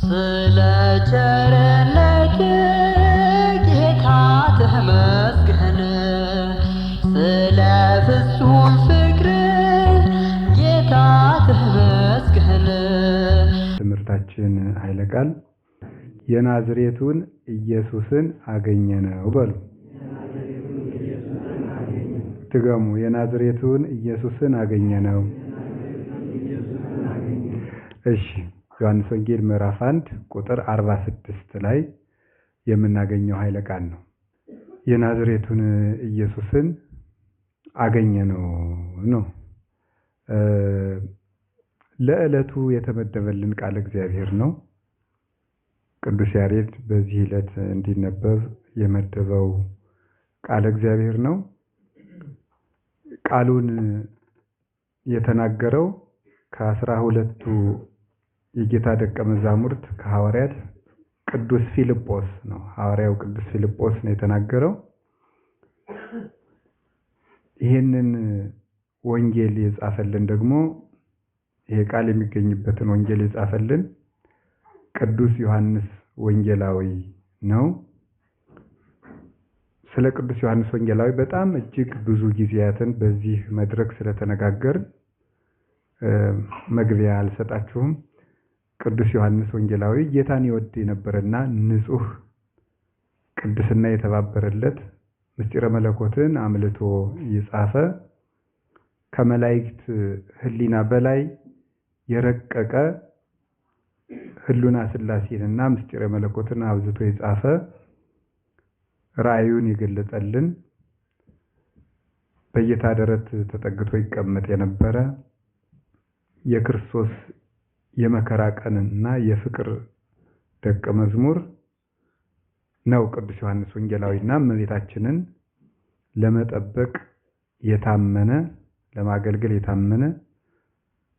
ስለ ቸርነት ጌታ ተመስገን፣ ስለ ፍጹም ፍቅር ጌታ ተመስገን። ትምህርታችን ኃይለ ቃል የናዝሬቱን ኢየሱስን አገኘነው በሉ። ድገሙ። የናዝሬቱን ኢየሱስን አገኘነው። እሺ፣ ዮሐንስ ወንጌል ምዕራፍ 1 ቁጥር 46 ላይ የምናገኘው ኃይለ ቃል ነው። የናዝሬቱን ኢየሱስን አገኘነው ነው። ለዕለቱ የተመደበልን ቃል እግዚአብሔር ነው። ቅዱስ ያሬድ በዚህ ዕለት እንዲነበብ የመደበው ቃል እግዚአብሔር ነው። ቃሉን የተናገረው ከ12ቱ የጌታ ደቀ መዛሙርት ከሐዋርያት ቅዱስ ፊልጶስ ነው። ሐዋርያው ቅዱስ ፊልጶስ ነው የተናገረው። ይህንን ወንጌል የጻፈልን ደግሞ፣ ይሄ ቃል የሚገኝበትን ወንጌል የጻፈልን ቅዱስ ዮሐንስ ወንጌላዊ ነው። ስለ ቅዱስ ዮሐንስ ወንጌላዊ በጣም እጅግ ብዙ ጊዜያትን በዚህ መድረክ ስለተነጋገርን መግቢያ አልሰጣችሁም። ቅዱስ ዮሐንስ ወንጌላዊ ጌታን ይወድ የነበረና ንጹሕ ቅድስና የተባበረለት፣ ምስጢረ መለኮትን አምልቶ የጻፈ፣ ከመላእክት ሕሊና በላይ የረቀቀ፣ ህሉና ሥላሴንና ምስጢረ መለኮትን አብዝቶ የጻፈ፣ ራእዩን የገለጸልን፣ በጌታ ደረት ተጠግቶ ይቀመጥ የነበረ፣ የክርስቶስ የመከራ ቀንና የፍቅር ደቀ መዝሙር ነው። ቅዱስ ዮሐንስ ወንጌላዊና እመቤታችንን ለመጠበቅ የታመነ፣ ለማገልገል የታመነ፣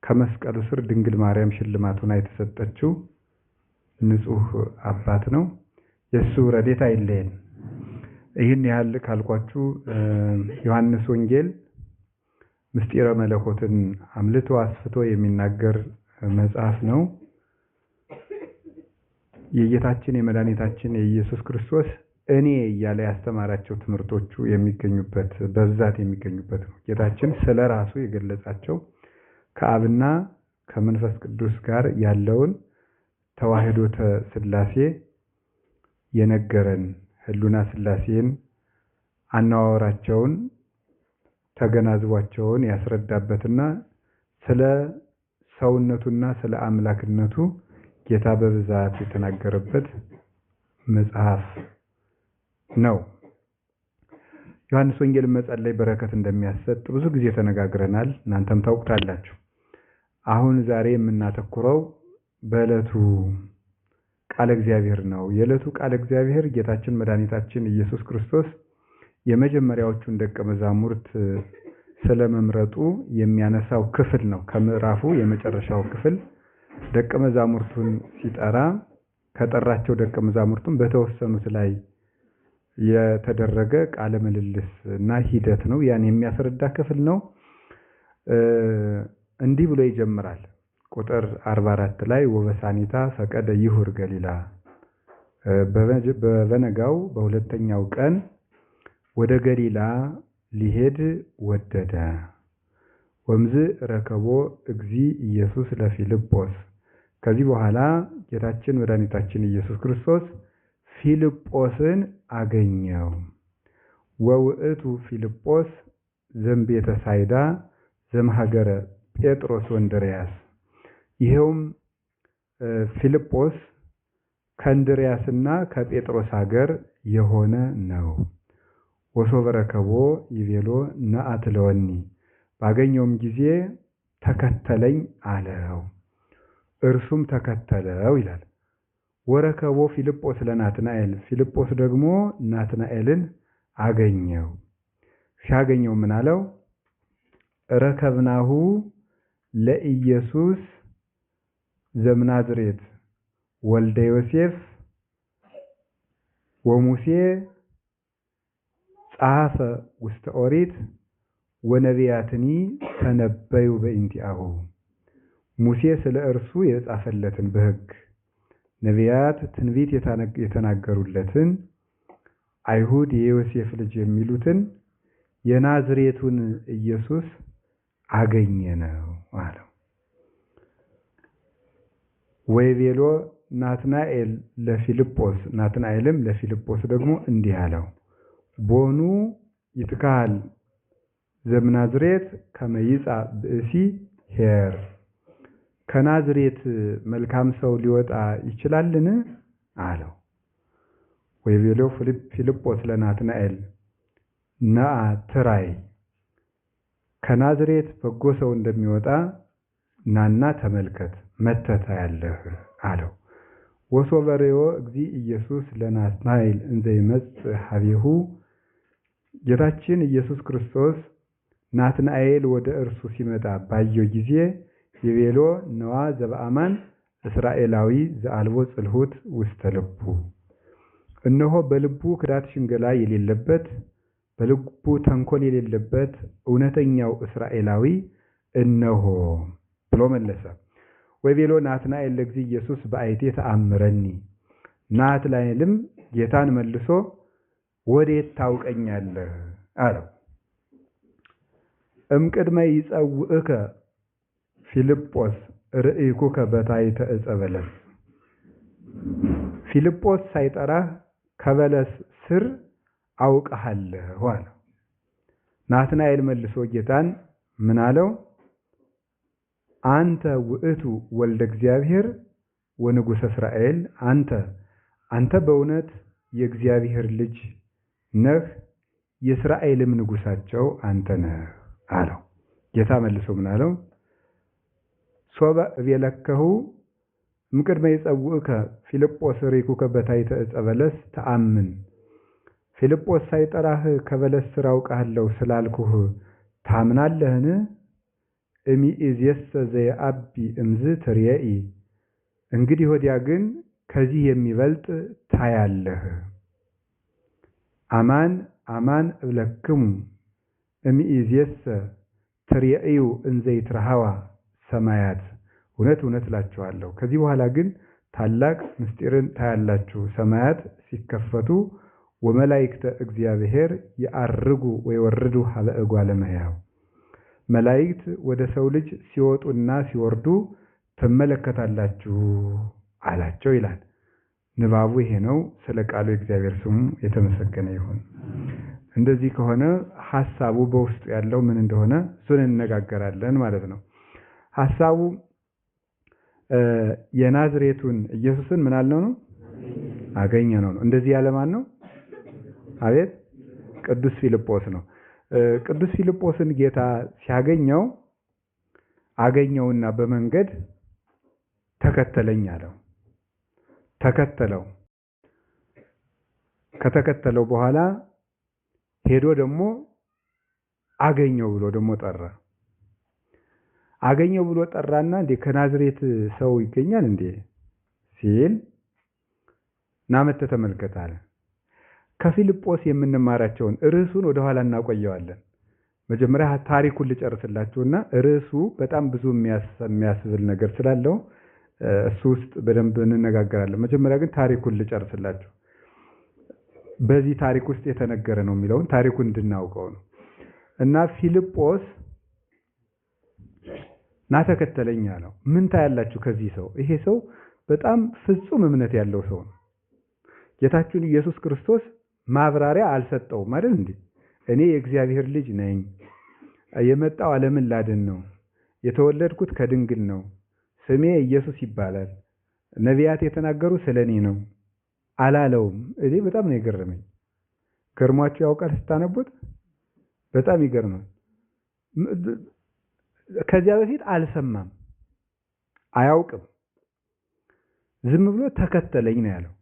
ከመስቀሉ ስር ድንግል ማርያም ሽልማቱን የተሰጠችው ንጹሕ አባት ነው። የእሱ ረድኤት አይለየን። ይህን ያህል ካልኳችሁ፣ ዮሐንስ ወንጌል ምስጢረ መለኮትን አምልቶ አስፍቶ የሚናገር መጽሐፍ ነው። የጌታችን የመድኃኒታችን የኢየሱስ ክርስቶስ እኔ እያለ ያስተማራቸው ትምህርቶቹ የሚገኙበት፣ በብዛት የሚገኙበት ነው። ጌታችን ስለ ራሱ የገለጻቸው፣ ከአብና ከመንፈስ ቅዱስ ጋር ያለውን ተዋህዶተ ሥላሴ የነገረን፣ ህሉና ሥላሴን፣ አነዋወራቸውን፣ ተገናዝቧቸውን ያስረዳበትና ስለ ሰውነቱና ስለ አምላክነቱ ጌታ በብዛት የተናገረበት መጽሐፍ ነው። ዮሐንስ ወንጌል መጸለይ በረከት እንደሚያሰጥ ብዙ ጊዜ ተነጋግረናል። እናንተም ታውቁታላችሁ። አሁን ዛሬ የምናተኩረው በዕለቱ ቃለ እግዚአብሔር ነው። የዕለቱ ቃለ እግዚአብሔር ጌታችን መድኃኒታችን ኢየሱስ ክርስቶስ የመጀመሪያዎቹን ደቀ መዛሙርት ስለመምረጡ የሚያነሳው ክፍል ነው። ከምዕራፉ የመጨረሻው ክፍል ደቀ መዛሙርቱን ሲጠራ፣ ከጠራቸው ደቀ መዛሙርቱን በተወሰኑት ላይ የተደረገ ቃለ ምልልስ እና ሂደት ነው። ያን የሚያስረዳ ክፍል ነው። እንዲህ ብሎ ይጀምራል። ቁጥር 44 ላይ ወበሳኒታ ፈቀደ ይሁር ገሊላ፣ በበነጋው በሁለተኛው ቀን ወደ ገሊላ ሊሄድ ወደደ። ወምዝ ረከቦ እግዚ ኢየሱስ ለፊልጶስ፣ ከዚህ በኋላ ጌታችን መድኃኒታችን ኢየሱስ ክርስቶስ ፊልጶስን አገኘው። ወውእቱ ፊልጶስ ዘእምቤተ ሳይዳ ዘእምሀገረ ጴጥሮስ ወእንድርያስ፣ ይኸውም ፊልጶስ ከእንድርያስና ከጴጥሮስ ሀገር የሆነ ነው። ወሶበ ረከቦ ይቤሎ ነአትለወኒ፣ ባገኘውም ጊዜ ተከተለኝ አለው። እርሱም ተከተለው ይላል። ወረከቦ ፊልጶስ ለናትናኤል፣ ፊልጶስ ደግሞ ናትናኤልን አገኘው። ሲያገኘው ምን አለው? ረከብናሁ ለኢየሱስ ዘምናዝሬት ወልደ ዮሴፍ ወሙሴ ጸሐፈ ውስተ ኦሪት ወነቢያትኒ ተነበዩ በእንቲአሁ። ሙሴ ስለ እርሱ የጻፈለትን በሕግ ነቢያት ትንቢት የተናገሩለትን አይሁድ የዮሴፍ ልጅ የሚሉትን የናዝሬቱን ኢየሱስ አገኘነው አለው። ወይቤሎ ናትናኤል ለፊልጶስ፣ ናትናኤልም ለፊልጶስ ደግሞ እንዲህ አለው፣ ቦኑ ይትካሃል ዘእምናዝሬት ከመ ይጻእ ብእሲ ኄር፣ ከናዝሬት መልካም ሰው ሊወጣ ይችላልን? አለው። ወይቤሎ ፊልጶስ ለናትናኤል ነአ ትራይ፣ ከናዝሬት በጎ ሰው እንደሚወጣ ናና ተመልከት መተህ ታያለህ አለው። ወሶበ ርእዮ እግዚእ ኢየሱስ ለናትናኤል እንዘ ይመጽእ ኀቤሁ፣ ጌታችን ኢየሱስ ክርስቶስ ናትናኤል ወደ እርሱ ሲመጣ ባየው ጊዜ ይቤሎ ነዋ ዘበአማን እስራኤላዊ ዘአልቦ ጽልሁት ውስተ ልቡ፣ እነሆ በልቡ ክዳት ሽንገላ የሌለበት በልቡ ተንኮል የሌለበት እውነተኛው እስራኤላዊ እነሆ ብሎ መለሰ። ወይቤሎ ናትናኤል ለእግዚእ ኢየሱስ በአይቴ ተአምረኒ፣ ናትናኤልም ጌታን መልሶ ወዴት ታውቀኛለህ አለው። እምቅድመ ይጸውዕከ ፊልጶስ ርእይኩከ በታሕተ ዕፀ በለስ፣ ፊልጶስ ሳይጠራህ ከበለስ ስር አውቅሃለሁ አለው። ናትናኤል መልሶ ጌታን ምን አለው? አንተ ውእቱ ወልደ እግዚአብሔር ወንጉሠ እስራኤል፣ አንተ በእውነት የእግዚአብሔር ልጅ ነህ፣ የእስራኤልም ንጉሳቸው አንተ ነህ አለው። ጌታ መልሶ ምን አለው? ሶበ እቤለከሁ እምቅድመ ይጸውዕከ ፊልጶስ ርኢኩከ በታሕተ ዕፀ በለስ ተአምን፣ ፊልጶስ ሳይጠራህ ከበለስ ስር አውቅሃለሁ ስላልኩህ ታምናለህን? እሚእዜሰ ዘየዐቢ እምዝ ትርየኢ፣ እንግዲህ ወዲያ ግን ከዚህ የሚበልጥ ታያለህ። አማን አማን እብለክሙ እሚእዜሰ ትርየእዩ እንዘ ይትረሃዋ ሰማያት፣ እውነት እውነት እላችኋለሁ ከዚህ በኋላ ግን ታላቅ ምስጢርን ታያላችሁ፣ ሰማያት ሲከፈቱ ወመላእክተ እግዚአብሔር የዐርጉ ወይወርዱ ሀበ እጓለ እመሕያው፣ መላእክት ወደ ሰው ልጅ ሲወጡና ሲወርዱ ትመለከታላችሁ አላቸው ይላል። ንባቡ ይሄ ነው። ስለ ቃሉ የእግዚአብሔር ስሙ የተመሰገነ ይሁን። እንደዚህ ከሆነ ሐሳቡ በውስጡ ያለው ምን እንደሆነ እሱን እንነጋገራለን ማለት ነው። ሐሳቡ የናዝሬቱን ኢየሱስን ምን አልነው ነው? አገኘነው ነው። እንደዚህ ያለ ማን ነው? አቤት፣ ቅዱስ ፊልጶስ ነው። ቅዱስ ፊልጶስን ጌታ ሲያገኘው አገኘውና በመንገድ ተከተለኝ አለው። ተከተለው። ከተከተለው በኋላ ሄዶ ደግሞ አገኘው ብሎ ደግሞ ጠራ። አገኘው ብሎ ጠራና እንዴ ከናዝሬት ሰው ይገኛል እንዴ ሲል ና መጥተህ ተመልከት አለ። ከፊልጶስ የምንማራቸውን ርዕሱን ወደኋላ እናቆየዋለን። መጀመሪያ ታሪኩን ልጨርስላችሁና ርዕሱ በጣም ብዙ የሚያስብል ነገር ስላለው እሱ ውስጥ በደንብ እንነጋገራለን። መጀመሪያ ግን ታሪኩን ልጨርስላችሁ። በዚህ ታሪክ ውስጥ የተነገረ ነው የሚለውን ታሪኩን እንድናውቀው ነው። እና ፊልጶስ ና ተከተለኝ አለው። ምን ታያላችሁ ከዚህ ሰው? ይሄ ሰው በጣም ፍጹም እምነት ያለው ሰው ነው። ጌታችን ኢየሱስ ክርስቶስ ማብራሪያ አልሰጠውም አይደል እንዴ? እኔ የእግዚአብሔር ልጅ ነኝ፣ የመጣው ዓለምን ላድን ነው፣ የተወለድኩት ከድንግል ነው፣ ስሜ ኢየሱስ ይባላል፣ ነቢያት የተናገሩ ስለኔ ነው አላለውም። እኔ በጣም ነው የገረመኝ። ገርሟችሁ ያውቃል ስታነቡት? በጣም ይገርማል። ከዚያ በፊት አልሰማም፣ አያውቅም። ዝም ብሎ ተከተለኝ ነው ያለው።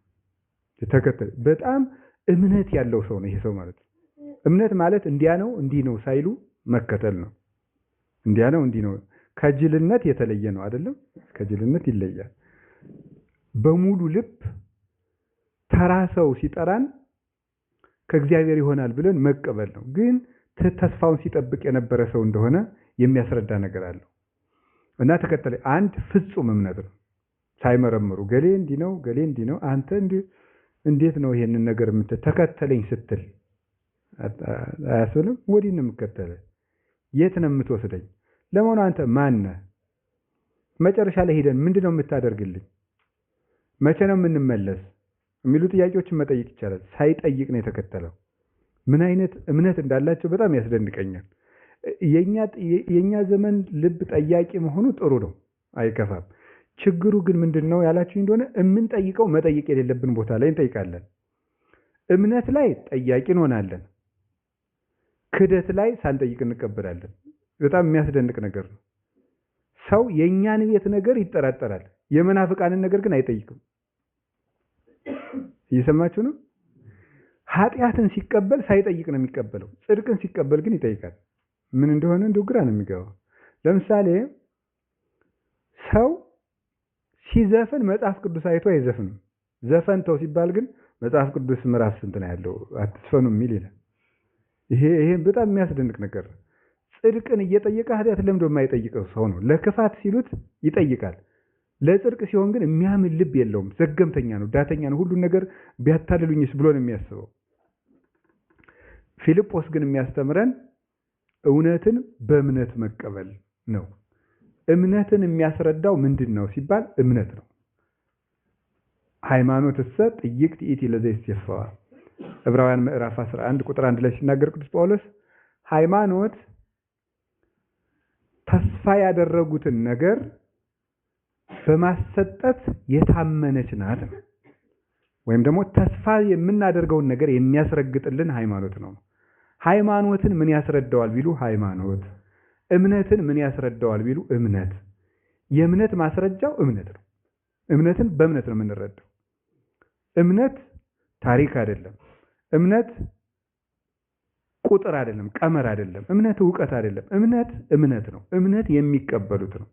ተከተለኝ። በጣም እምነት ያለው ሰው ነው ይሄ ሰው ማለት ነው። እምነት ማለት እንዲያ ነው እንዲህ ነው ሳይሉ መከተል ነው። እንዲያ ነው እንዲህ ነው ከጅልነት የተለየ ነው አይደለም? ከጅልነት ይለያል። በሙሉ ልብ ተራ ሰው ሲጠራን ከእግዚአብሔር ይሆናል ብለን መቀበል ነው። ግን ተስፋውን ሲጠብቅ የነበረ ሰው እንደሆነ የሚያስረዳ ነገር አለው እና ተከተለ አንድ ፍጹም እምነት ነው። ሳይመረምሩ ገሌ እንዲህ ነው ገሌ እንዲህ ነው አንተ እንዴት ነው ይሄንን ነገር ተከተለኝ ስትል አያስብልም? ወዲህ ነው የምከተልህ፣ የት ነው የምትወስደኝ? ለመሆኑ አንተ ማን ነህ? መጨረሻ ላይ ሄደን ምንድን ነው የምታደርግልኝ? መቼ ነው የምንመለስ? የሚሉ ጥያቄዎችን መጠየቅ ይቻላል። ሳይጠይቅ ነው የተከተለው። ምን አይነት እምነት እንዳላቸው በጣም ያስደንቀኛል። የኛ ዘመን ልብ ጠያቂ መሆኑ ጥሩ ነው፣ አይከፋም። ችግሩ ግን ምንድን ነው ያላችሁ እንደሆነ የምንጠይቀው መጠየቅ የሌለብን ቦታ ላይ እንጠይቃለን። እምነት ላይ ጠያቂ እንሆናለን፣ ክደት ላይ ሳንጠይቅ እንቀበላለን። በጣም የሚያስደንቅ ነገር ነው። ሰው የእኛን ቤት ነገር ይጠራጠራል፣ የመናፍቃንን ነገር ግን አይጠይቅም። እየሰማችሁ ነው? ኃጢአትን ሲቀበል ሳይጠይቅ ነው የሚቀበለው። ጽድቅን ሲቀበል ግን ይጠይቃል። ምን እንደሆነ እንደው ግራ ነው የሚገባው። ለምሳሌ ሰው ሲዘፍን መጽሐፍ ቅዱስ አይቶ አይዘፍንም። ዘፈን ተው ሲባል ግን መጽሐፍ ቅዱስ ምዕራፍ ስንት ነው ያለው አትዝፈኑ የሚል ይላል። ይሄ በጣም የሚያስደንቅ ነገር ነው። ጽድቅን እየጠየቀ ኃጢአት ለምዶ የማይጠይቀው ሰው ነው። ለክፋት ሲሉት ይጠይቃል። ለጽድቅ ሲሆን ግን የሚያምን ልብ የለውም። ዘገምተኛ ነው፣ ዳተኛ ነው። ሁሉን ነገር ቢያታልሉኝስ ብሎ ነው የሚያስበው። ፊልጶስ ግን የሚያስተምረን እውነትን በእምነት መቀበል ነው። እምነትን የሚያስረዳው ምንድን ነው ሲባል እምነት ነው። ሃይማኖትሰ ጥይቅት ይእቲ ለዘይሴፈዋ ዕብራውያን ምዕራፍ 11 ቁጥር 1 ላይ ሲናገር ቅዱስ ጳውሎስ ሃይማኖት ተስፋ ያደረጉትን ነገር በማሰጠት የታመነች ናት ነው። ወይም ደግሞ ተስፋ የምናደርገውን ነገር የሚያስረግጥልን ሃይማኖት ነው። ሃይማኖትን ምን ያስረዳዋል ቢሉ ሃይማኖት፣ እምነትን ምን ያስረዳዋል ቢሉ እምነት። የእምነት ማስረጃው እምነት ነው። እምነትን በእምነት ነው የምንረዳው። እምነት ታሪክ አይደለም። እምነት ቁጥር አይደለም፣ ቀመር አይደለም። እምነት እውቀት አይደለም። እምነት እምነት ነው። እምነት የሚቀበሉት ነው።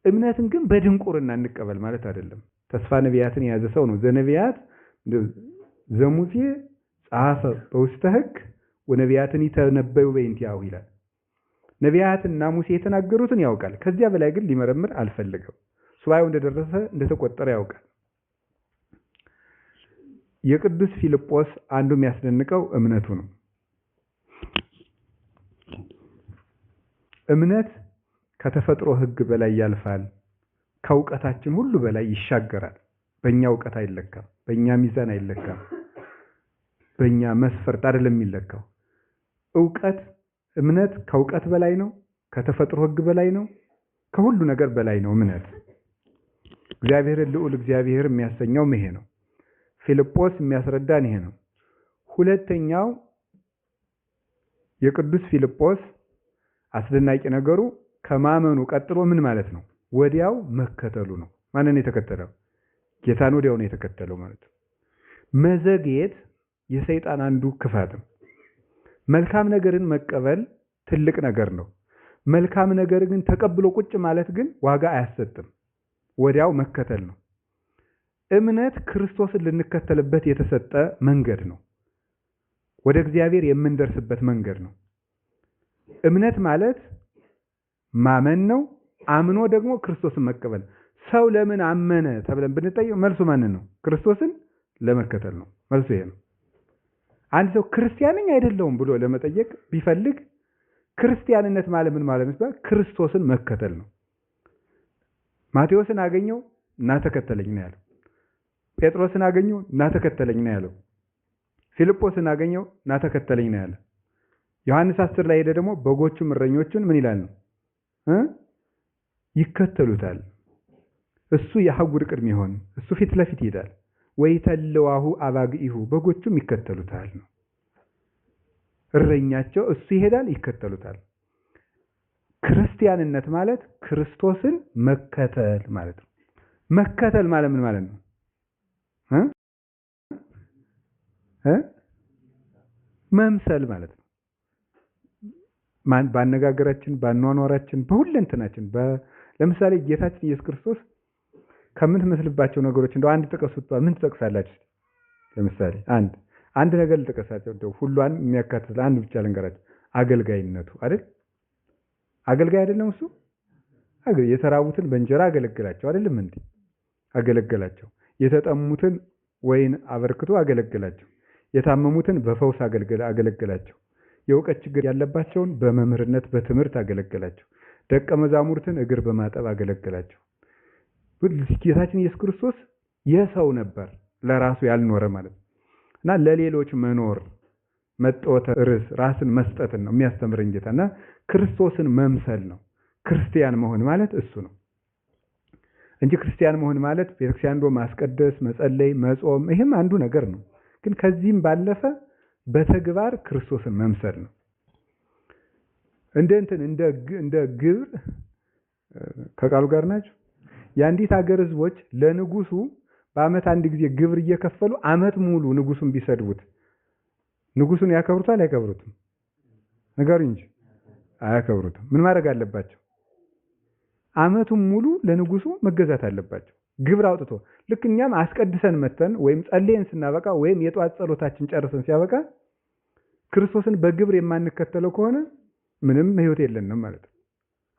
እምነትን ግን በድንቁርና እንቀበል ማለት አይደለም። ተስፋ ነቢያትን የያዘ ሰው ነው። ዘነቢያት ዘሙሴ ጸሐፈ በውስተ ሕግ ወነቢያትን ይተነበዩ በእንቲአሁ ይላል። ነቢያትና ሙሴ የተናገሩትን ያውቃል። ከዚያ በላይ ግን ሊመረምር አልፈለገም። ሱባኤው እንደደረሰ እንደተቆጠረ ያውቃል። የቅዱስ ፊልጶስ አንዱ የሚያስደንቀው እምነቱ ነው። እምነት ከተፈጥሮ ሕግ በላይ ያልፋል። ከእውቀታችን ሁሉ በላይ ይሻገራል። በእኛ እውቀት አይለካም፣ በእኛ ሚዛን አይለካም፣ በእኛ መስፈርት አይደለም የሚለካው። እውቀት እምነት ከእውቀት በላይ ነው፣ ከተፈጥሮ ሕግ በላይ ነው፣ ከሁሉ ነገር በላይ ነው እምነት። እግዚአብሔርን ልዑል እግዚአብሔር የሚያሰኘው ይሄ ነው። ፊልጶስ የሚያስረዳን ይሄ ነው። ሁለተኛው የቅዱስ ፊልጶስ አስደናቂ ነገሩ ከማመኑ ቀጥሎ ምን ማለት ነው? ወዲያው መከተሉ ነው። ማንን የተከተለው? ጌታን ወዲያው ነው የተከተለው ማለት ነው። መዘግየት የሰይጣን አንዱ ክፋት ነው። መልካም ነገርን መቀበል ትልቅ ነገር ነው። መልካም ነገር ግን ተቀብሎ ቁጭ ማለት ግን ዋጋ አያሰጥም። ወዲያው መከተል ነው። እምነት ክርስቶስን ልንከተልበት የተሰጠ መንገድ ነው። ወደ እግዚአብሔር የምንደርስበት መንገድ ነው። እምነት ማለት ማመን ነው። አምኖ ደግሞ ክርስቶስን መቀበል። ሰው ለምን አመነ ተብለን ብንጠየቅ መልሱ ማንን ነው? ክርስቶስን ለመከተል ነው። መልሱ ይሄ ነው። አንድ ሰው ክርስቲያን ነኝ አይደለሁም ብሎ ለመጠየቅ ቢፈልግ ክርስቲያንነት ማለት ምን ማለት ነው? ክርስቶስን መከተል ነው። ማቴዎስን አገኘው እና ተከተለኝ ነው ያለው። ጴጥሮስን አገኘው እና ተከተለኝ ነው ያለው። ፊልጶስን አገኘው እና ተከተለኝ ነው ያለው። ዮሐንስ 10 ላይ ሄደ ደግሞ በጎቹም እረኞቹን ምን ይላል ነው ይከተሉታል። እሱ የአህጉር ቅድም ይሆን እሱ ፊት ለፊት ይሄዳል። ወይተለዋሁ አባግኢሁ በጎቹም ይከተሉታል ነው። እረኛቸው እሱ ይሄዳል፣ ይከተሉታል። ክርስቲያንነት ማለት ክርስቶስን መከተል ማለት ነው። መከተል ማለት ምን ማለት ነው? መምሰል ማለት ነው። ባነጋገራችን፣ ባኗኗራችን፣ በሁለንተናችን። ለምሳሌ ጌታችን ኢየሱስ ክርስቶስ ከምትመስልባቸው ነገሮች እንደው አንድ ጥቀሱ ብትባል ምን ትጠቅሳላችሁ? ለምሳሌ አንድ ነገር ልጥቀሳቸው፣ እንደው ሁሏን የሚያካትት አንድ ብቻ ልንገራቸው። አገልጋይነቱ አይደል? አገልጋይ አይደለም እሱ? የተራቡትን በእንጀራ አገለግላቸው አይደለም እንዴ? አገለገላቸው። የተጠሙትን ወይን አበርክቶ አገለገላቸው። የታመሙትን በፈውስ አገለገላቸው። የእውቀት ችግር ያለባቸውን በመምህርነት በትምህርት አገለገላቸው። ደቀ መዛሙርትን እግር በማጠብ አገለገላቸው። ጌታችን ኢየሱስ ክርስቶስ የሰው ነበር፣ ለራሱ ያልኖረ ማለት ነው። እና ለሌሎች መኖር መጦተ ርዕስ ራስን መስጠትን ነው የሚያስተምረን ጌታ። እና ክርስቶስን መምሰል ነው። ክርስቲያን መሆን ማለት እሱ ነው እንጂ ክርስቲያን መሆን ማለት ቤተክርስቲያን ዶ ማስቀደስ፣ መጸለይ፣ መጾም ይሄም አንዱ ነገር ነው። ግን ከዚህም ባለፈ በተግባር ክርስቶስን መምሰል ነው። እንደ እንትን እንደ ግብር ከቃሉ ጋር ናቸው። የአንዲት ሀገር ህዝቦች ለንጉሱ በአመት አንድ ጊዜ ግብር እየከፈሉ አመት ሙሉ ንጉሱን ቢሰድቡት ንጉሱን ያከብሩታል? አይከብሩትም? ንገሩኝ እንጂ። አያከብሩትም። ምን ማድረግ አለባቸው? አመቱን ሙሉ ለንጉሱ መገዛት አለባቸው። ግብር አውጥቶ ልክ እኛም አስቀድሰን መተን ወይም ጸልየን ስናበቃ ወይም የጧት ጸሎታችን ጨርሰን ሲያበቃ ክርስቶስን በግብር የማንከተለው ከሆነ ምንም ህይወት የለንም ማለት ነው።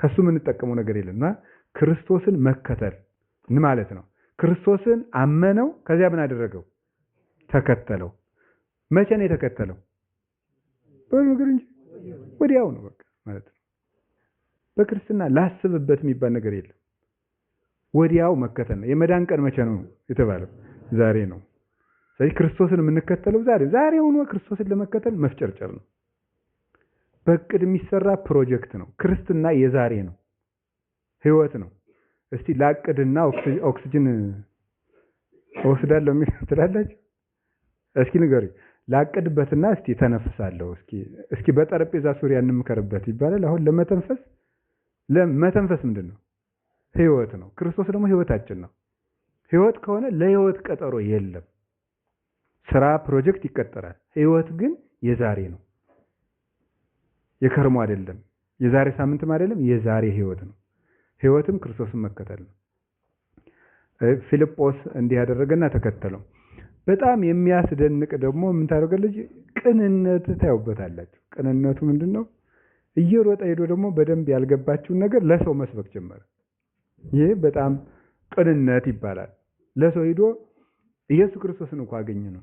ከሱ የምንጠቀመው ነገር የለንና ክርስቶስን መከተል ማለት ነው። ክርስቶስን አመነው፣ ከዚያ ምን አደረገው? ተከተለው። መቼ ነው የተከተለው? በምግር እንጂ ወዲያው ነው በቃ ማለት ነው። በክርስትና ላስብበት የሚባል ነገር የለም። ወዲያው መከተል ነው። የመዳን ቀን መቼ ነው የተባለው? ዛሬ ነው። ስለዚህ ክርስቶስን የምንከተለው ዛሬ ዛሬ ሆኖ ክርስቶስን ለመከተል መፍጨርጨር ነው። በእቅድ የሚሰራ ፕሮጀክት ነው። ክርስትና የዛሬ ነው፣ ህይወት ነው። እስቲ ላቅድና ኦክሲጅን እወስዳለሁ የሚል ትላላችሁ? እስኪ ንገሩኝ። ላቅድበትና እስቲ ተነፍሳለሁ፣ እስኪ በጠረጴዛ ዙሪያ እንምከርበት ይባላል። አሁን ለመተንፈስ ለመተንፈስ ምንድን ነው? ህይወት ነው። ክርስቶስ ደግሞ ህይወታችን ነው። ህይወት ከሆነ ለህይወት ቀጠሮ የለም። ስራ ፕሮጀክት ይቀጠራል። ህይወት ግን የዛሬ ነው፣ የከርሞ አይደለም፣ የዛሬ ሳምንትም አይደለም፣ የዛሬ ህይወት ነው። ህይወትም ክርስቶስን መከተል ነው። ፊልጶስ እንዲህ ያደረገና ተከተለው። በጣም የሚያስደንቅ ደግሞ ምን ታደርጋለች? ቅንነት ታዩበታላችሁ። ቅንነቱ ምንድነው? እየሮጠ ሄዶ ደግሞ በደንብ ያልገባችውን ነገር ለሰው መስበክ ጀመረ። ይሄ በጣም ቅንነት ይባላል። ለሰው ሄዶ ኢየሱስ ክርስቶስን እንኳን አገኘ ነው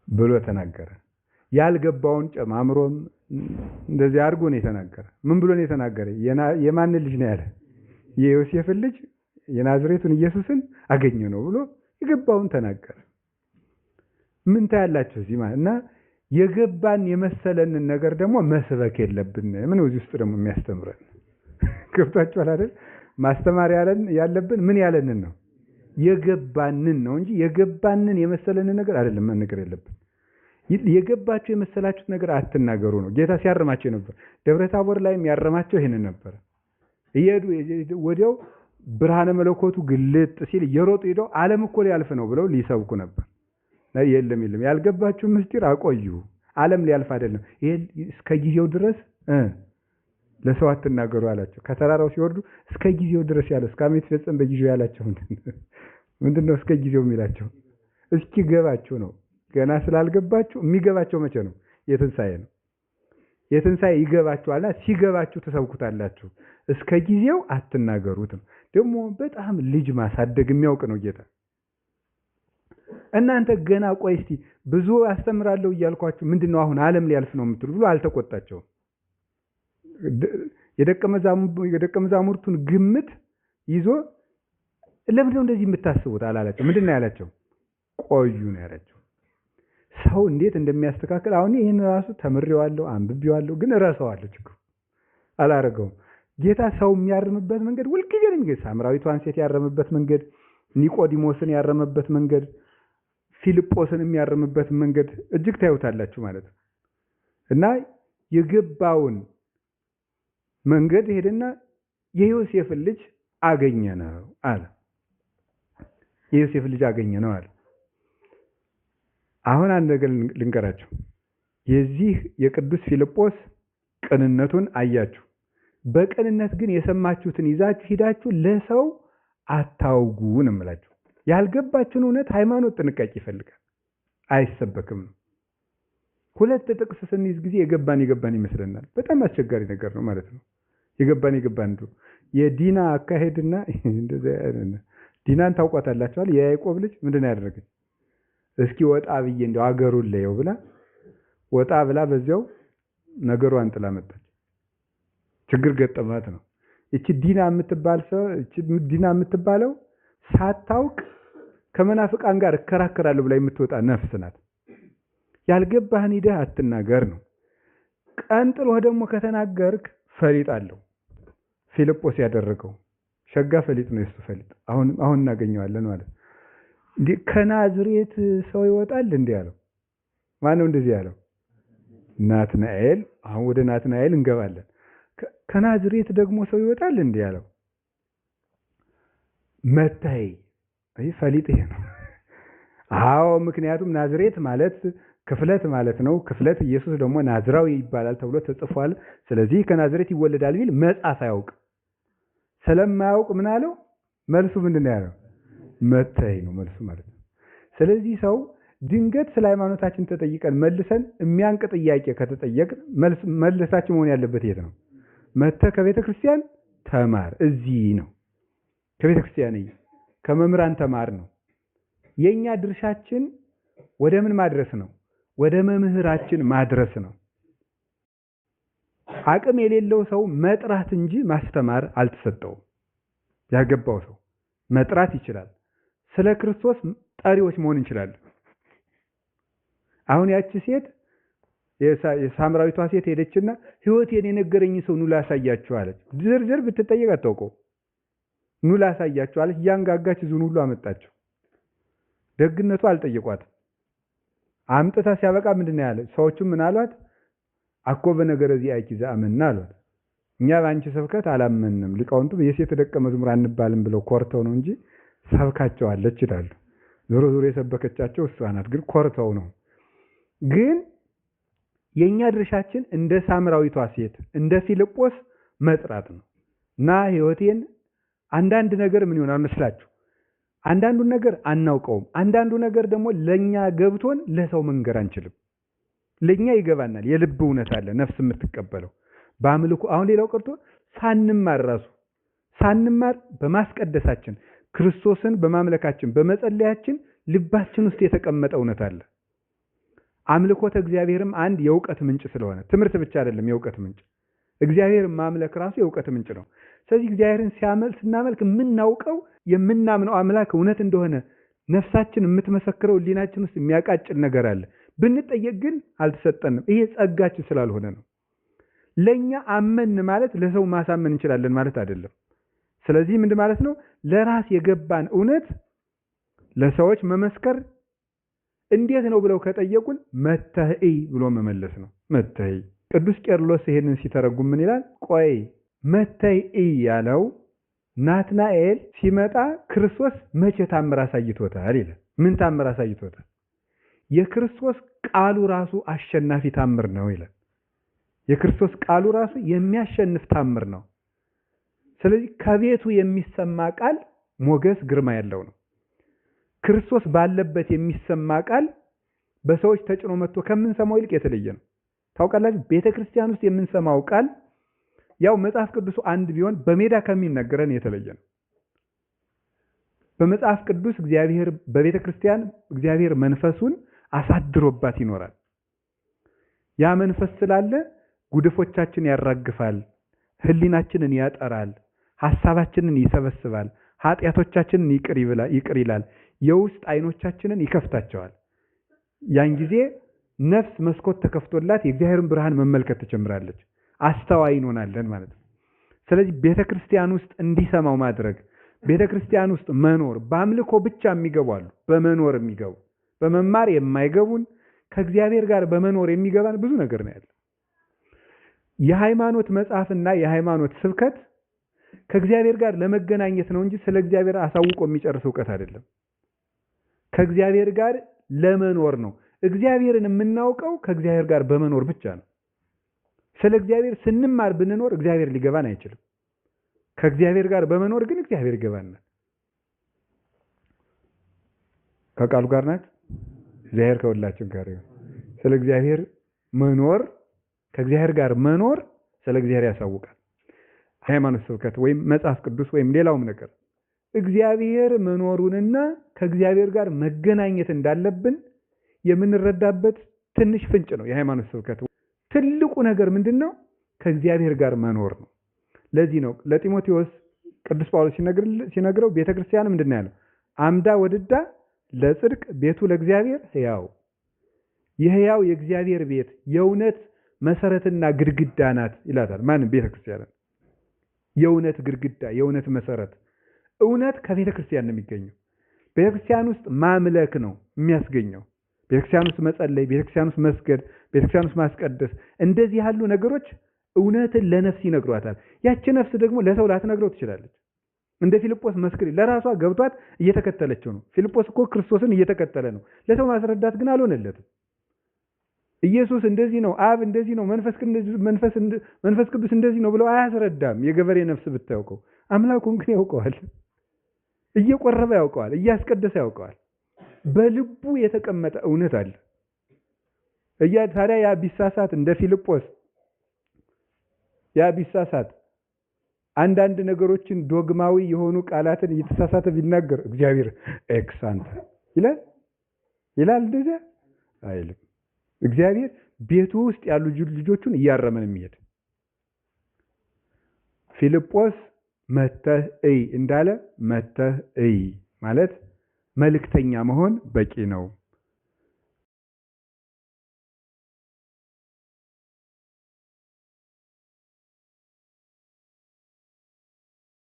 ብሎ ተናገረ። ያልገባውን ጨማምሮም እንደዚህ አድርጎ ነው የተናገረ። ምን ብሎ ነው የተናገረ? የማን ልጅ ነው ያለ? የዮሴፍን ልጅ የናዝሬቱን ኢየሱስን አገኘ ነው ብሎ የገባውን ተናገረ። ምን ታያላችሁ እዚህ ማለት እና የገባን የመሰለንን ነገር ደግሞ መስበክ የለብንም። ምን እዚህ ውስጥ ደግሞ የሚያስተምረን ገብቷችኋል አይደል? ማስተማር ያለብን ምን ያለንን ነው? የገባንን ነው እንጂ የገባንን የመሰለንን ነገር አይደለም መናገር ያለብን። የገባችሁ የመሰላችሁት ነገር አትናገሩ ነው ጌታ ሲያርማቸው ነበር። ደብረ ታቦር ላይም ያረማቸው ይሄንን ነበር። እየሄዱ ወዲያው ብርሃነ መለኮቱ ግልጥ ሲል እየሮጡ ሄደው ዓለም እኮ ሊያልፍ ነው ብለው ሊሰብኩ ነበር። የለም የለም፣ ያልገባችሁ ምስጢር አቆዩ። ዓለም ሊያልፍ አይደለም፣ ይሄ እስከ ጊዜው ድረስ ለሰው አትናገሩ አላቸው። ከተራራው ሲወርዱ እስከ ጊዜው ድረስ ያለው እስከ ዓመት ይፈጸም በጊዜው ያላቸው ምንድነው? እስከ ጊዜው የሚላቸው እስኪገባችሁ ነው። ገና ስላልገባችሁ የሚገባቸው መቼ ነው? የትንሳኤ ነው። የትንሳኤ ይገባችኋልና ሲገባችሁ ትሰብኩታላችሁ። እስከ ጊዜው አትናገሩት ነው። ደግሞ በጣም ልጅ ማሳደግ የሚያውቅ ነው ጌታ። እናንተ ገና ቆይ እስቲ ብዙ አስተምራለሁ እያልኳችሁ ምንድነው አሁን ዓለም ሊያልፍ ነው የምትሉ ብሎ አልተቆጣቸውም። የደቀ መዛሙርቱን ግምት ይዞ ለምንድነው እንደዚህ የምታስቡት አላላቸው። ምንድነው ያላቸው? ቆዩ ነው ያላቸው። ሰው እንዴት እንደሚያስተካክል አሁን ይሄን ራሱ ተምሬዋለሁ፣ አንብቤዋለሁ፣ ግን እረሳዋለሁ። ችግሩ አላረገውም። ጌታ ሰው የሚያርምበት መንገድ ሁልጊዜ ነው የሚገኝ። ሳምራዊቷን ሴት ያረመበት መንገድ፣ ኒቆዲሞስን ያረመበት መንገድ፣ ፊልጶስን የሚያርምበት መንገድ እጅግ ታዩታላችሁ ማለት ነው። እና የገባውን መንገድ ሄደና የዮሴፍን ልጅ አገኘነው አለ። የዮሴፍን ልጅ አገኘነው አለ። አሁን አንድ ነገር ልንገራችሁ። የዚህ የቅዱስ ፊልጶስ ቅንነቱን አያችሁ። በቅንነት ግን የሰማችሁትን ይዛችሁ ሂዳችሁ ለሰው አታውጉ ነው የምላችሁ። ያልገባችን እውነት ሃይማኖት ጥንቃቄ ይፈልጋል፣ አይሰበክም ነው። ሁለት ጥቅስ ስንይዝ ጊዜ የገባን የገባን ይመስለናል። በጣም አስቸጋሪ ነገር ነው ማለት ነው። የገባን የገባን ነው። የዲና አካሄድና ዲናን ታውቋታላችኋል። የያዕቆብ ልጅ ምንድን ነው ያደረገች? እስኪ ወጣ ብዬ እንደው አገሩን ለየው ብላ ወጣ ብላ በዚያው ነገሯን ጥላ መጣች። ችግር ገጠማት ነው። እቺ ዲና የምትባል ሰው እቺ ዲና የምትባለው ሳታውቅ ከመናፍቃን ጋር እከራከራለሁ ብላ የምትወጣ ነፍስ ናት። ያልገባህን ሂደህ አትናገር ነው። ቀን ጥሎህ ደግሞ ከተናገርክ ፈሊጥ አለው። ፊልጶስ ያደረገው ሸጋ ፈሊጥ ነው የሱ ፈሊጥ። አሁን አሁን እናገኘዋለን ማለት እንዴ። ከናዝሬት ሰው ይወጣል እንዴ ያለው ማነው? እንደዚህ ያለው ናትናኤል። አሁን ወደ ናትናኤል እንገባለን። ከናዝሬት ደግሞ ሰው ይወጣል እንዴ ያለው መታይ። አይ ፈሊጥ ይሄ ነው። አዎ ምክንያቱም ናዝሬት ማለት ክፍለት ማለት ነው። ክፍለት ኢየሱስ ደግሞ ናዝራዊ ይባላል ተብሎ ተጽፏል። ስለዚህ ከናዝሬት ይወለዳል ቢል መጻፍ አያውቅ። ስለማያውቅ ምን አለው? መልሱ ምንድን ነው ያለው? መታይ ነው መልሱ ማለት ነው። ስለዚህ ሰው ድንገት ስለ ሃይማኖታችን ተጠይቀን መልሰን የሚያንቅ ጥያቄ ከተጠየቅን መልሳችን መሆን ያለበት የት ነው? መተህ ከቤተ ክርስቲያን ተማር። እዚህ ነው ከቤተ ክርስቲያን ከመምህራን ተማር ነው። የኛ ድርሻችን ወደ ምን ማድረስ ነው? ወደ መምህራችን ማድረስ ነው። አቅም የሌለው ሰው መጥራት እንጂ ማስተማር አልተሰጠውም። ያገባው ሰው መጥራት ይችላል። ስለ ክርስቶስ ጠሪዎች መሆን እንችላለን። አሁን ያቺ ሴት የሳምራዊቷ ሴት ሄደችና ሕይወቴን የነገረኝ ሰው ኑ ላሳያችሁ አለች። ዝርዝር ብትጠየቅ አታውቀው። ኑ ላሳያችሁ አለች። እያንጋጋች ዙን ሁሉ አመጣቸው። ደግነቱ አልጠየቋትም። አምጥታ ሲያበቃ ምንድን ነው ያለ? ሰዎቹም ምን አሏት? አኮ በነገረ ዚአኪ ዘአመንና አሏት። እኛ በአንቺ ስብከት አላመንም፣ ሊቃውንቱ የሴት ደቀ መዝሙር አንባልም ብለው ኮርተው ነው እንጂ ሰብካቸዋለች ይላሉ። ዞሮ ዞሮ የሰበከቻቸው እሷ ናት፣ ግን ኮርተው ነው። ግን የኛ ድርሻችን እንደ ሳምራዊቷ ሴት እንደ ፊልጶስ መጥራት ነው። እና ሕይወቴን አንዳንድ ነገር ምን ይሆናል መስላችሁ? አንዳንዱን ነገር አናውቀውም። አንዳንዱ ነገር ደግሞ ለኛ ገብቶን ለሰው መንገር አንችልም። ለኛ ይገባናል። የልብ እውነት አለ ነፍስ የምትቀበለው በአምልኮ። አሁን ሌላው ቀርቶ ሳንማር ራሱ ሳንማር በማስቀደሳችን ክርስቶስን በማምለካችን በመጸለያችን ልባችን ውስጥ የተቀመጠ እውነት አለ። አምልኮተ እግዚአብሔርም አንድ የእውቀት ምንጭ ስለሆነ ትምህርት ብቻ አይደለም የእውቀት ምንጭ፣ እግዚአብሔር ማምለክ ራሱ የእውቀት ምንጭ ነው። ስለዚህ እግዚአብሔርን ስናመልክ የምናውቀው የምናምነው አምላክ እውነት እንደሆነ ነፍሳችን የምትመሰክረው ሕሊናችን ውስጥ የሚያቃጭል ነገር አለ። ብንጠየቅ ግን አልተሰጠንም። ይሄ ጸጋችን ስላልሆነ ነው። ለኛ አመን ማለት ለሰው ማሳመን እንችላለን ማለት አይደለም። ስለዚህ ምንድን ማለት ነው? ለራስ የገባን እውነት ለሰዎች መመስከር እንዴት ነው ብለው ከጠየቁን መተህ እይ ብሎ መመለስ ነው። መተህ እይ። ቅዱስ ቄርሎስ ይሄንን ሲተረጉም ምን ይላል? ቆይ መተህ እይ ያለው ናትናኤል ሲመጣ ክርስቶስ መቼ ታምር አሳይቶታል ይላል። ምን ታምር አሳይቶታል? የክርስቶስ ቃሉ ራሱ አሸናፊ ታምር ነው ይላል። የክርስቶስ ቃሉ ራሱ የሚያሸንፍ ታምር ነው። ስለዚህ ከቤቱ የሚሰማ ቃል ሞገስ፣ ግርማ ያለው ነው። ክርስቶስ ባለበት የሚሰማ ቃል በሰዎች ተጭኖ መጥቶ ከምንሰማው ይልቅ የተለየ ነው። ታውቃላችሁ፣ ቤተክርስቲያን ውስጥ የምንሰማው ቃል ያው መጽሐፍ ቅዱሱ አንድ ቢሆን በሜዳ ከሚነገረን የተለየ ነው። በመጽሐፍ ቅዱስ እግዚአብሔር በቤተክርስቲያን እግዚአብሔር መንፈሱን አሳድሮባት ይኖራል። ያ መንፈስ ስላለ ጉድፎቻችን ያራግፋል፣ ሕሊናችንን ያጠራል፣ ሐሳባችንን ይሰበስባል፣ ኃጢአቶቻችንን ይቅር ይላል፣ የውስጥ አይኖቻችንን ይከፍታቸዋል። ያን ጊዜ ነፍስ መስኮት ተከፍቶላት የእግዚአብሔርን ብርሃን መመልከት ትጀምራለች። አስተዋይ እንሆናለን ማለት ነው። ስለዚህ ቤተክርስቲያን ውስጥ እንዲሰማው ማድረግ፣ ቤተክርስቲያን ውስጥ መኖር፣ በአምልኮ ብቻ የሚገቡ አሉ፣ በመኖር የሚገቡ በመማር የማይገቡን ከእግዚአብሔር ጋር በመኖር የሚገባን ብዙ ነገር ነው ያለው። የሃይማኖት መጽሐፍና የሃይማኖት ስብከት ከእግዚአብሔር ጋር ለመገናኘት ነው እንጂ ስለ እግዚአብሔር አሳውቆ የሚጨርስ እውቀት አይደለም። ከእግዚአብሔር ጋር ለመኖር ነው። እግዚአብሔርን የምናውቀው ከእግዚአብሔር ጋር በመኖር ብቻ ነው። ስለ እግዚአብሔር ስንማር ብንኖር እግዚአብሔር ሊገባን አይችልም። ከእግዚአብሔር ጋር በመኖር ግን እግዚአብሔር ይገባናል። ከቃሉ ጋር ናት። እግዚአብሔር ከሁላችን ጋር ይሁን። ስለ እግዚአብሔር መኖር፣ ከእግዚአብሔር ጋር መኖር ስለ እግዚአብሔር ያሳውቃል። ሃይማኖት ስብከት ወይም መጽሐፍ ቅዱስ ወይም ሌላውም ነገር እግዚአብሔር መኖሩንና ከእግዚአብሔር ጋር መገናኘት እንዳለብን የምንረዳበት ትንሽ ፍንጭ ነው የሃይማኖት ስብከት። ትልቁ ነገር ምንድን ነው? ከእግዚአብሔር ጋር መኖር ነው። ለዚህ ነው ለጢሞቴዎስ ቅዱስ ጳውሎስ ሲነግረው ቤተክርስቲያን ምንድን ነው ያለው? አምዳ ወድዳ ለጽድቅ ቤቱ ለእግዚአብሔር ሕያው፣ የሕያው የእግዚአብሔር ቤት የእውነት መሰረትና ግድግዳ ናት ይላታል። ማንም ቤተክርስቲያንን የእውነት ግድግዳ፣ የእውነት መሰረት። እውነት ከቤተ ክርስቲያን ነው የሚገኘው። ቤተክርስቲያን ውስጥ ማምለክ ነው የሚያስገኘው። ቤተክርስቲያን ውስጥ መጸለይ፣ ቤተክርስቲያን ውስጥ መስገድ፣ ቤተክርስቲያን ውስጥ ማስቀደስ፣ እንደዚህ ያሉ ነገሮች እውነትን ለነፍስ ይነግሯታል። ያቺ ነፍስ ደግሞ ለሰው ላትነግረው ትችላለች። እንደ ፊልጶስ መስክሪ ለራሷ ገብቷት እየተከተለችው ነው። ፊልጶስ እኮ ክርስቶስን እየተከተለ ነው። ለሰው ማስረዳት ግን አልሆነለትም። ኢየሱስ እንደዚህ ነው፣ አብ እንደዚህ ነው፣ መንፈስ ቅዱስ እንደዚህ ነው ብለው አያስረዳም። የገበሬ ነፍስ ብታውቀው፣ አምላኩን ግን ያውቀዋል። እየቆረበ ያውቀዋል፣ እያስቀደሰ ያውቀዋል። በልቡ የተቀመጠ እውነት አለ። እያ ታዲያ ያ ቢሳሳት፣ እንደ ፊልጶስ ያ ቢሳሳት፣ አንዳንድ ነገሮችን ዶግማዊ የሆኑ ቃላትን እየተሳሳተ ቢናገር እግዚአብሔር X አንተ ይላል ይላል? እንደዚያ አይልም። እግዚአብሔር ቤቱ ውስጥ ያሉ ልጆቹን እያረመ ነው የሚሄድ። ፊልጶስ መተህ እይ እንዳለ መተህ እይ ማለት መልእክተኛ መሆን በቂ ነው።